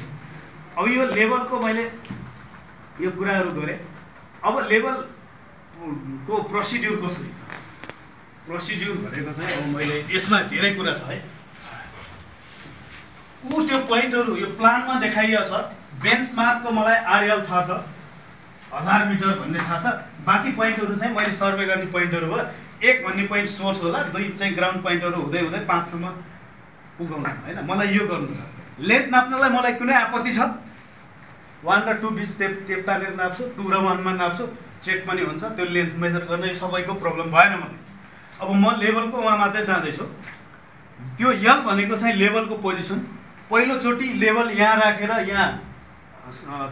अब यो लेभलको मैले यो कुराहरू गरेँ। अब लेभलको प्रोसिड्युर कसरी, प्रोसिड्युर भनेको चाहिँ अब मैले यसमा धेरै कुरा छ है। त्यो पोइन्टहरू यो प्लानमा देखाइएको छ। बेन्चमार्कको मलाई आरएल थाहा छ, 1000 मिटर भन्ने थाहा छ। बाँकी पोइन्टहरू चाहिँ मैले सर्वे गर्ने पोइन्टहरू भयो। 1 भन्ने पोइन्ट सोर्स होला, 2 चाहिँ ग्राउन्ड पोइन्टहरू हुँदै हुँदै 5 सम्म पुगाउला हैन। मलाई यो गर्नु छ। लेन्थ नाप्नलाई मलाई कुनै आपत्ति छ, 1 र 2 बिच टेप तानेर नाप्छु, 2 र 1 मा नाप्छु, चेक पनि हुन्छ। त्यो लेन्थ मेजर गर्ने सबैको प्रब्लम भएन मलाई। अब म लेभलको उहाँ मात्रै जाँदैछु। त्यो यल भनेको चाहिँ लेभलको पोजिसन। पहिलोचोटि लेभल यहाँ राखेर यहाँ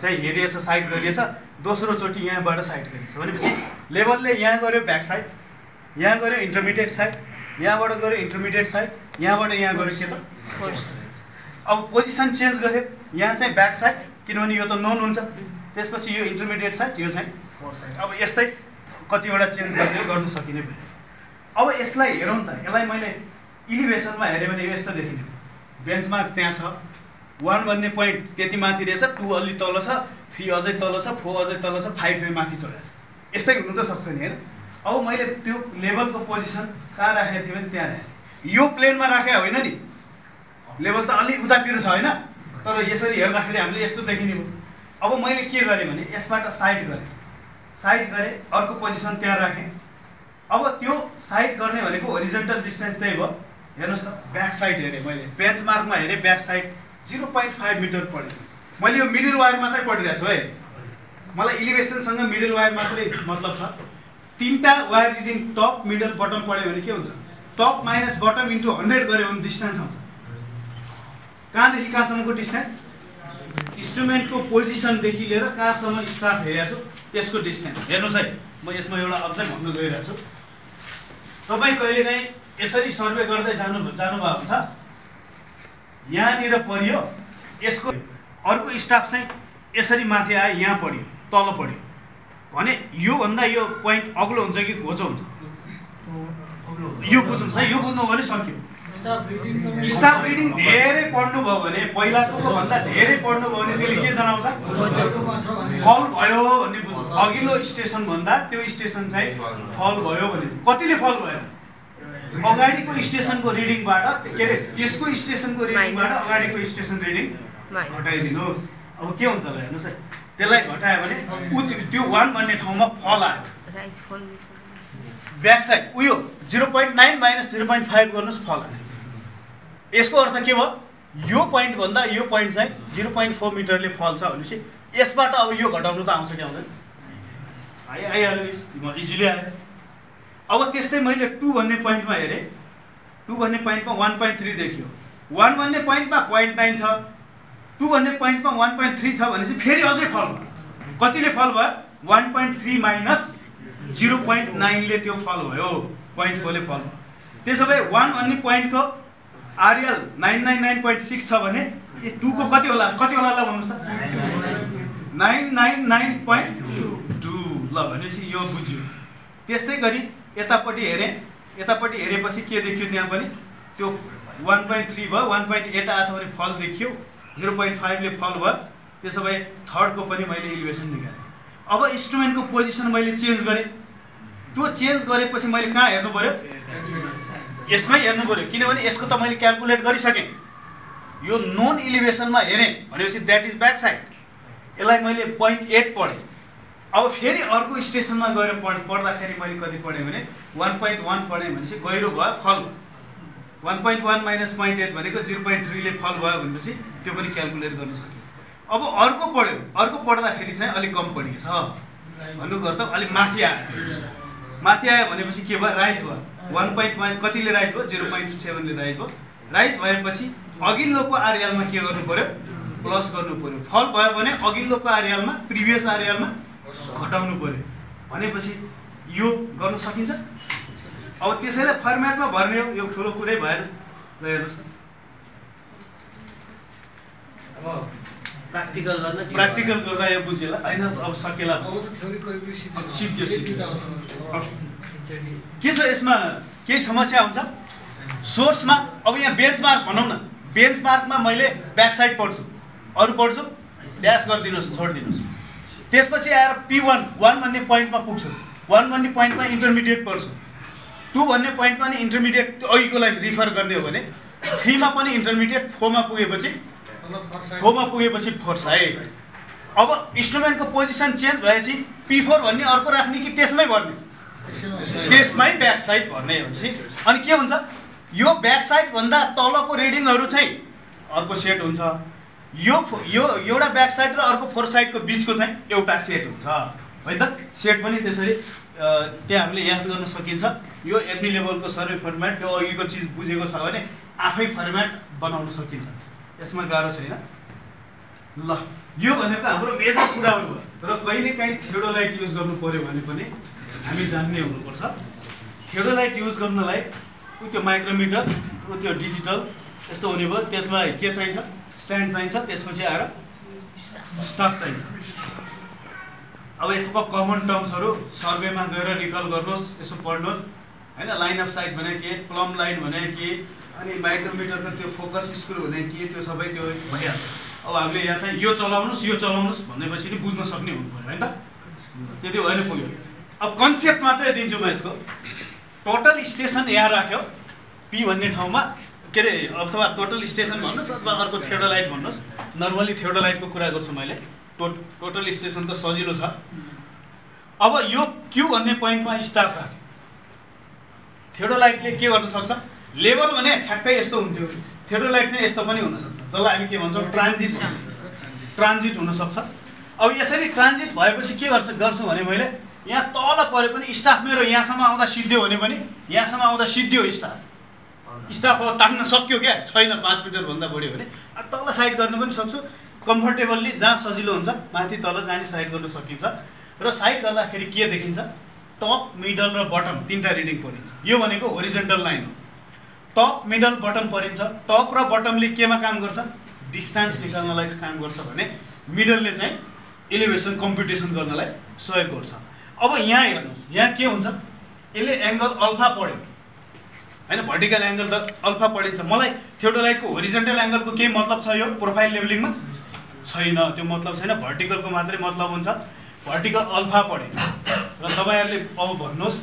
चाहिँ हेरिएछ, साइड गरिएछ, दोस्रो चोटि यहाँबाट साइड गरिएछ भनेपछि लेभलले यहाँ गऱ्यो ब्याक साइड, यहाँ गऱ्यो इन्टरमिडिएट साइड, यहाँबाट गऱ्यो इन्टरमिडिएट साइड, यहाँबाट यहाँ गऱ्यो के त अब पोजिसन चेन्ज गरे यहाँ चाहिँ ब्याक साइड किनभने यो त नोन हुन्छ त्यसपछि यो इन्टरमिडिएट साइड यो चाहिँ फोर साइड अब यस्तै कतिवटा चेन्ज गर्न सकिने भयो अब यसलाई हेरौँ त यसलाई मैले इलिभेसनमा हेरेँ भने यो यस्तो देखिने बेन्चमार्क त्यहाँ छ 1 भन्ने पोइन्ट त्यति माथि रहेछ 2 अलि तल छ 3 अझै तल छ 4 अझै तल छ 5 चाहिँ माथि चढेको छ यस्तै हुनु त सक्छ नि हेर अब मैले त्यो लेभलको पोजिसन कहाँ राखेको थिएँ भने त्यहाँ राखेँ यो प्लेनमा राखेको होइन नि लेभल त अलि उतातिर छ होइन तर यसरी हेर्दाखेरि हामीले यस्तो देखिने भयो अब मैले के गरेँ भने यसबाट साइड गरेँ अर्को पोजिसन त्यहाँ राखेँ अब त्यो साइड गर्ने भनेको होरिजन्टल डिस्टेन्स त्यही भयो हेर्नुहोस् त ब्याक साइड हेरेँ मैले बेन्चमार्कमा हेरेँ ब्याक साइड 0.5 मिटर पढेँ मैले यो मिडल वायर मात्रै पढिरहेको छु है मलाई इलिभेसनसँग मिडल वायर मात्रै मतलब छ 3टा wire reading top middle bottom पढ्यो भने के हुन्छ टप माइनस बटम इन्टु 100 गऱ्यो भने डिस्टेन्स आउँछ कहाँदेखि कहाँसम्मको डिस्टेन्स इन्स्ट्रुमेन्टको पोजिसनदेखि लिएर कहाँसम्म स्टाफ हेरेको छु त्यसको डिस्टेन्स हेर्नुहोस् है म यसमा एउटा अझै भन्न गइरहेको छु तपाईँ कहिलेकाहीँ यसरी सर्वे गर्दै जानुभएको हुन्छ यहाँनिर पढ्यो यसको अर्को स्टाफ चाहिँ यसरी माथि आयो यहाँ पढ्यो तल पढ्यो भने योभन्दा यो पोइन्ट अग्लो हुन्छ कि घोचो हुन्छ यो बुझ्नुहोस् है यो बुझ्नु भने सक्यो स्टाफ रिडिङ धेरै पढ्नुभयो भने पहिलाको भन्दा धेरै पढ्नुभयो भने त्यसले के जनाउँछ फल भयो भन्ने अघिल्लो स्टेसन भन्दा त्यो स्टेसन चाहिँ फल भयो भने कतिले फल भयो अगाडिको स्टेसनको रिडिङबाट के अरे त्यसको स्टेसनको रिडिङबाट अगाडिको स्टेसन रिडिङ घटाइदिनुहोस् अब के हुन्छ ल हेर्नुहोस् है त्यसलाई घटायो भने त्यो 1 भन्ने ठाउँमा फल आयो ब्याक साइड उयो 0.9 माइनस 0.5 गर्नुहोस् फल आयो यसको अर्थ के भयो यो पोइन्ट भन्दा यो पोइन्ट चाहिँ 0.4 मिटरले फल छ भनेपछि यसबाट अब यो घटाउनु त आउँछ कि आउँदैन आइहाल्यो इजिली आयो अब त्यस्तै मैले 2 भन्ने पोइन्टमा हेरेँ 2 भन्ने पोइन्टमा 1.3 देखियो 1 भन्ने पोइन्टमा 0.9 छ 2 भन्ने पोइन्टमा 1.3 छ भनेपछि फेरि अझै फल भयो कतिले फल भयो 1.3 माइनस 0.9 ले त्यो फल भयो 0.4 ले फल भयो त्यसो भए 1 भन्ने पोइन्टको आरएल 999.6 छ भने 2 को कति होला ल भन्नुस् त 999.2 ल भनेपछि यो बुझ्यो त्यस्तै गरी यतापट्टि हेरेपछि के देखियो त्यहाँ पनि त्यो 1.3 भयो 1.8 आछ भने फल देखियो 0.5 ले फल भयो त्यसो भए थर्डको पनि मैले इलिभेसन निकालेँ अब इन्स्ट्रुमेन्टको पोजिसन मैले चेन्ज गरेँ त्यो चेन्ज गरेपछि मैले कहाँ हेर्नु पर्यो यसमै हेर्नु पर्यो किनभने यसको त मैले क्याल्कुलेट गरिसकेँ यो नोन इलिभेसनमा हेरेँ भनेपछि द्याट इज ब्याक साइड यसलाई मैले 0.8 पढेँ अब फेरि अर्को स्टेसनमा गएर पढ्दाखेरि मैले कति पढेँ भने 1.1 पढेँ भनेपछि गहिरो भयो फल भयो 1.1 माइनस 0.8 भनेको 0.3 ले फल भयो भनेपछि त्यो पनि क्याल्कुलेट गर्न सक्यो अब अर्को पढ्दाखेरि चाहिँ अलिक कम पढिएछ भन्नुको अर्थ अलिक माथि आयो भनेपछि के भयो राइज भयो 1.1 कतिले राइज भयो 0.7 ले राइज भएपछि अघिल्लोको आरएलमा के गर्नु पर्यो प्लस गर्नु पर्यो फल भयो भने अघिल्लोको आरएलमा प्रिभियस आरएलमा घटाउनु पर्यो भनेपछि यो गर्न सकिन्छ अब त्यसैले फर्मेटमा भर्ने हो यो ठुलो कुरै भएन ल हेर्नुहोस् न अब प्र्याक्टिकल गर्दा यो बुझेला हैन अब सकेला सिद्धियो के छ यसमा केही समस्या हुन्छ सोर्समा अब यहाँ बेन्चमार्क भनौँ न बेन्चमार्कमा मैले ब्याक साइड पढ्छु अरू पढ्छु ड्यास गरिदिनुहोस् छोडिदिनुहोस् त्यसपछि आएर P1 भन्ने पोइन्टमा पुग्छु 1 भन्ने पोइन्टमा इन्टरमिडिएट पढ्छु 2 भन्ने पोइन्टमा नि इन्टरमिडिएट अघिकोलाई रिफर गर्ने हो भने 3 मा पनि इन्टरमिडिएट 4 मा पुगेपछि 4 साइड अब इन्स्ट्रुमेन्टको पोजिसन चेन्ज भएपछि P4 भन्ने अर्को राख्ने कि त्यसमै भर्ने त्यसमै ब्याक साइड भर्ने हुन्छ अनि के हुन्छ यो ब्याक साइड भन्दा तलको रिडिङहरु चाहिँ अर्को सेट हुन्छ यो एउटा ब्याक साइड र अर्को फोर साइडको बीचको चाहिँ एउटा सेट हुन्छ है त सेट पनि त्यसरी त्यहाँ हामीले याद गर्न सकिन्छ यो एमडी लेभलको सर्वे फर्मेट यो अघिको चीज बुझेको छ भने आफै फर्मेट बनाउन सकिन्छ यसमा गाह्रो छैन ल यो भनेको हाम्रो मेजर कुराहरु हो र कहिले काहीँ थियोडोलाइट युज गर्नु पर्यो भने पनि हामी जान्ने हुनुपर्छ थियोडोलाइट युज गर्नलाई त्यो माइक्रोमिटर त्यो डिजिटल यस्तो हुने भयो। त्यसमा के चाहिन्छ? स्ट्यान्ड चाहिन्छ। त्यसपछि आएर स्टक चाहिन्छ। अब यसको कमन टर्म्सहरू सर्वेमा गएर रिकल गर्नुहोस्, यसो पढ्नुहोस् हैन। लाइन अफ साइट भने के, प्लम लाइन भने के, अनि माइक्रोमिटरको त्यो फोकस स्क्रू भने के, त्यो सबै त्यो भइहाल्छ। अब हामीले यहाँ चाहिँ यो चलाउनुहोस् भनेपछि नि बुझ्न सक्ने हुनु पर्यो हैन त। त्यति भएर पुग्यो। अब कन्सेप्ट मात्रै दिन्छु म यसको। टोटल स्टेसन यहाँ राख्यो पी भन्ने ठाउँमा, के अरे अथवा टोटल स्टेसन भन्नुहोस् अथवा अर्को थियोडोलाइट भन्नुहोस्। नर्मली थियोडोलाइटको कुरा गर्छु मैले। टोटल स्टेसन त सजिलो छ। अब यो क्यू भन्ने पोइन्टमा स्टाफ राख्यो। थियोडोलाइटले के गर्न सक्छ? लेभल भने ठ्याक्कै यस्तो हुन्थ्यो। थियोडोलाइट चाहिँ यस्तो पनि हुनसक्छ, जसलाई हामी के भन्छौँ? ट्रान्जिट भन्छौँ। ट्रान्जिट हुनसक्छ। अब यसरी ट्रान्जिट भएपछि के गर्छु भने मैले यहाँ तल परे पनि स्टाफ मेरो यहाँसम्म आउँदा सिद्धियो भने पनि यहाँसम्म आउँदा सिद्धियो स्टाफ अब तान्न सक्यो क्या, छैन 5 मिटरभन्दा बढी भने तल साइड गर्न पनि सक्छु। कम्फर्टेबल्ली जहाँ सजिलो हुन्छ माथि तल जाने साइड गर्न सकिन्छ। र साइड गर्दाखेरि के देखिन्छ? टप, मिडल र बटम 3टा रिडिङ परिन्छ। यो भनेको होरिजेन्टल लाइन हो। टप, मिडल, बटम परिन्छ। टप र बटमले केमा काम गर्छ? डिस्टेन्स निकाल्नलाई काम गर्छ भने मिडलले चाहिँ एलिभेसन कम्प्युटेसन गर्नलाई सहयोग गर्छ। अब यहाँ हेर्नुहोस्, यहाँ के हुन्छ? यसले एङ्गल अल्फा पढ्यो हैन। भर्टिकल एङ्गल त अल्फा पढिन्छ। मलाई थियोडोलाइटको होरिजेन्टल एङ्गलको केही मतलब छ यो प्रोफाइल लेभलिङमा? छैन, त्यो मतलब छैन। भर्टिकलको मात्रै मतलब हुन्छ। भर्टिकल अल्फा पढे र तपाईँहरूले अब भन्नुहोस्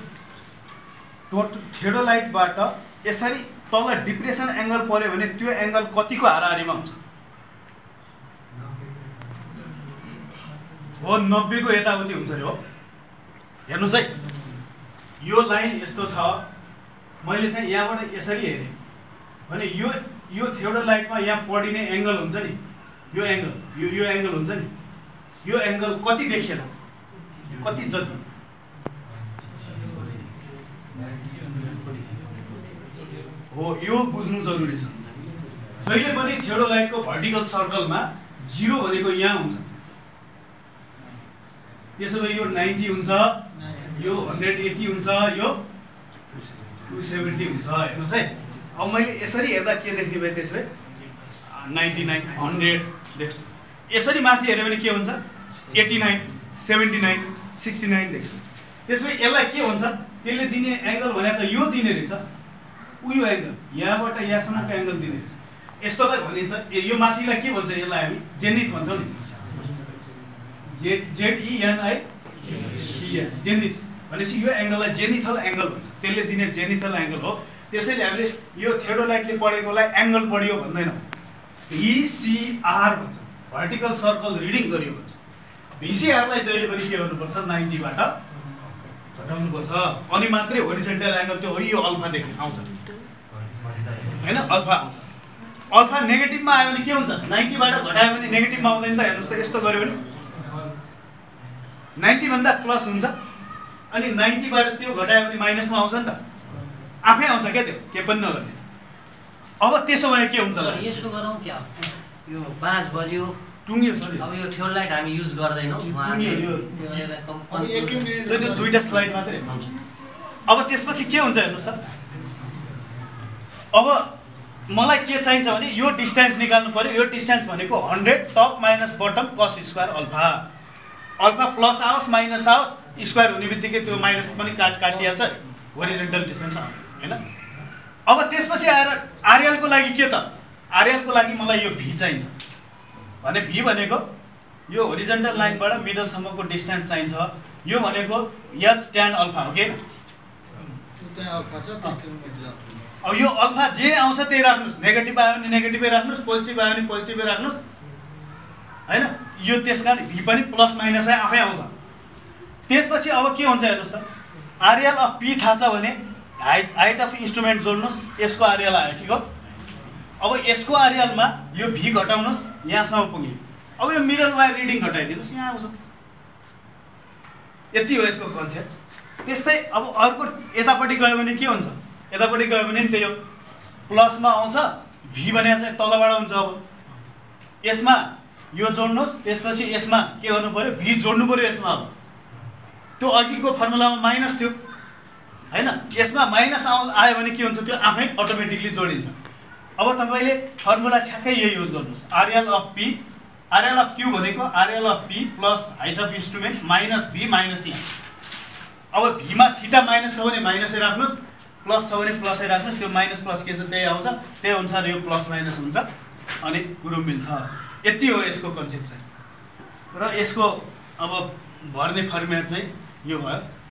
थियोडोलाइटबाट यसरी तल डिप्रेसन एङ्गल पऱ्यो भने त्यो एङ्गल कतिको हाराहारीमा हुन्छ? हो 90 को यताउति हुन्छ रे। हो हेर्नुहोस् है, यो लाइन यस्तो छ। मैले चाहिँ यहाँबाट यसरी हेरेँ भने यो थियोडोलाइटमा यहाँ पढिने एङ्गल हुन्छ नि, यो एङ्गल यो एङ्गल हुन्छ नि, यो एङ्गल कति देखिएन? कति जति? हो, यो बुझ्नु जरुरी छ। जहिले पनि थियोडोलाइटको भर्टिकल सर्कलमा 0 भनेको यहाँ हुन्छ। त्यसो भए यो 90 हुन्छ, यो 180 हुन्छ, यो 270 हुन्छ। हेर्नुहोस् है, अब मैले यसरी हेर्दा के देख्ने भए? त्यसो भए 99, 100 देख्छु। यसरी माथि हेऱ्यो भने के हुन्छ? 89, 79, 69 देख्छु। त्यसो भए यसलाई के हुन्छ? त्यसले दिने एङ्गल भनेको यो दिने रहेछ। यो एङ्गल यहाँबाट यहाँसम्मको एङ्गल दिने रहेछ। यस्तोलाई भनिन्छ, यो माथिलाई के भन्छ? यसलाई हामी जेनिथ भन्छौँ नि। ZENITH जेनिथ भनेपछि यो एङ्गललाई जेनिथल एङ्गल भन्छ। त्यसले दिने जेनिथल एङ्गल हो। त्यसैले हामीले यो थियोडोलाइटले पढेकोलाई एङ्गल पढियो भन्दैनौँ, VCR भन्छ। भर्टिकल सर्कल रिडिङ गरियो भन्छ। VCR-लाई जहिले पनि के गर्नुपर्छ? 90 बाट घटाउनुपर्छ। अनि मात्रै होरिजेन्टल एङ्गल त्यो हो यो अल्फा देख्न आउँछ हैन? अल्फा आउँछ। अल्फा नेगेटिभमा आयो भने के हुन्छ? 90 बाट घटायो भने नेगेटिभमा आउँदैन त। हेर्नुहोस् त, यस्तो गर्यो भने 90 भन्दा प्लस हुन्छ, अनि 90 बाट त्यो घटायो भने माइनसमा आउँछ नि त। आफै आउँछ क्या, त्यो के पनि नगर्ने। अब त्यसो भए के हुन्छ? यसो गरौँ क्या, यो 5 बज्यो टुङ्गियो सरी। अब यो थियोडोलाइट हामी युज गर्दैनौँ। त्यो 2टा स्लाइड मात्रै हुन्छ। अब त्यसपछि के हुन्छ हेर्नुहोस् त। अब मलाई के चाहिन्छ भने यो डिस्टेन्स निकाल्नु पर्यो। यो डिस्टेन्स भनेको 100 top minus bottom cos square alpha. Alpha plus आओस् माइनस आओस्, स्क्वायर हुने बित्तिकै त्यो माइनस पनि काटिहाल्छ। होरिजेन्टल डिस्टेन्स हैन? अब त्यसपछि आएर आरएलको लागि के त? आरएलको लागि मलाई यो भी चाहिन्छ भने भी भनेको यो होरिजेन्टल लाइनबाट मिडलसम्मको डिस्टेन्स चाहिन्छ। यो भनेको एच ट्यान अल्फा हो के? अब यो अल्फा जे आउँछ त्यही राख्नुहोस्। नेगेटिभ आयो भने नेगेटिभै राख्नुहोस्, पोजिटिभ आयो भने पोजिटिभै राख्नुहोस् हैन? यो त्यसकारण भी पनि प्लस माइनसै आफै आउँछ। त्यसपछि अब के हुन्छ हेर्नुहोस् त। आरएल अफ पी थाहा छ भने हाइट अफ इन्स्ट्रुमेन्ट जोड्नुहोस्, यसको आरएल आयो। ठिक हो? अब यसको आरएलमा यो भी घटाउनुहोस्, यहाँसम्म पुग्यो। अब यो मिडल वायर रिडिङ घटाइदिनुहोस्, यहाँ आउँछ। यति हो यसको कन्सेप्ट। त्यस्तै अब अर्को यतापट्टि गयो भने के हुन्छ? यतापट्टि गयो भने नि त्यही हो, प्लसमा आउँछ। भी भने चाहिँ तलबाट हुन्छ। अब यसमा यो जोड्नुहोस्, त्यसपछि यसमा के गर्नु पर्यो? भी जोड्नु पर्यो यसमा। अब त्यो अघिको फर्मुलामा माइनस थियो हैन? यसमा माइनस आयो भने के हुन्छ? त्यो आफै अटोमेटिकली जोडिन्छ। अब तपाईँले फर्मुला ठ्याक्कै यही युज गर्नुहोस्, RL of P, RL of Q भनेको RL of P plus height of instrument minus V minus E. अब भीमा थीटा माइनस छ भने माइनसै राख्नुहोस्, प्लस छ भने प्लसै राख्नुहोस्, त्यो माइनस प्लस के छ त्यही आउँछ, त्यही अनुसार यो प्लस माइनस हुन्छ अनि कुरो मिल्छ। यति हो यसको कन्सेप्ट चाहिँ। र यसको अब भर्ने फर्मेट चाहिँ यो भयो।